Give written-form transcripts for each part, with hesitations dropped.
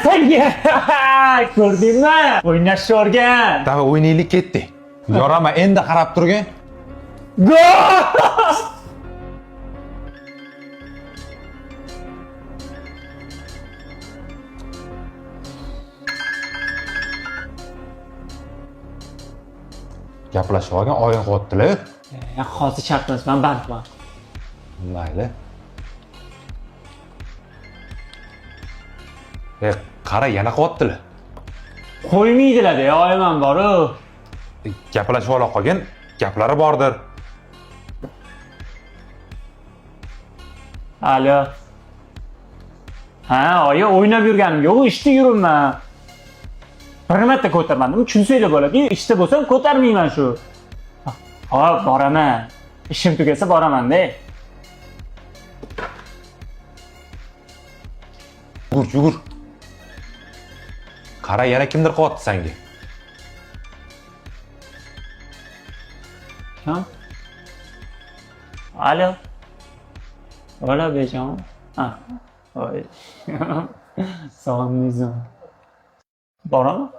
Senga! Ko'rdingmi? O'ynashni o'rgan. Давай o'ynaylik, ketdik. Yorama, endi qarab turgin. Gol! Gaplashib olgin, oying qilyaptilar. Ya hozir shart emas, men bandman. Mayli. E, qara, yana qilyaptilar. Qo'ymaydilar-da, oyim ham bor-u. Gaplashib ola qolgin, gaplari bordir. Alo. Ha, oyi o'ynab yurganim yo'q, ishda yuribman. Bir marta ko'tarmadim, tushunsanglar bo'ladi. Ishda bo'lsam ko'tarmayman shu. Hop, boraman. Ishim tugasa boraman-da. Yugur, yugur. Qara, yana kimdir qilyapti senga. Ha? Alo. Hola, bejon. Ha. Oy. Sog'indingizmi? Boraman.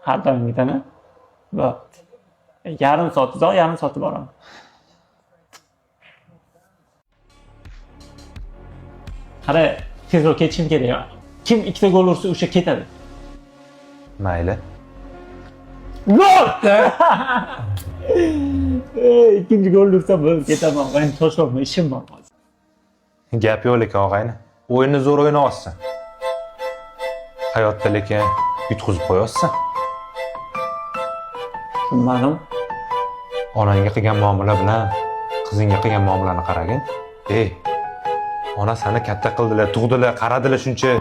Har doimgidan. Bo'pti. Yarim soat uzoq, yarim soatda boraman. Qara, tezroq ketishim kerak. Kim ikkita gol ursa o'sha ketadi. Mayli. Gol! Ey, ikkinchi gol ursa bo'lib ketaman. Men toshloqma, ishim bor hozir. Gap yo'q lekin og'ayni. O'yinni zo'r o'ynayapsan. Hayotda lekin yutqizib qo'yapsan. Tushunmadim. Onangga qilgan muomala bilan qizingga qilgan muomalani qaragin. Ey, ona seni katta qildilar, tug'dilar, qaradilar shuncha.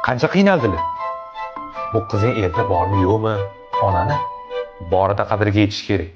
Qancha qiynaldilar. Bu qizing erta bormi, yo'qmi? Onani borida qadriga yetish kerak.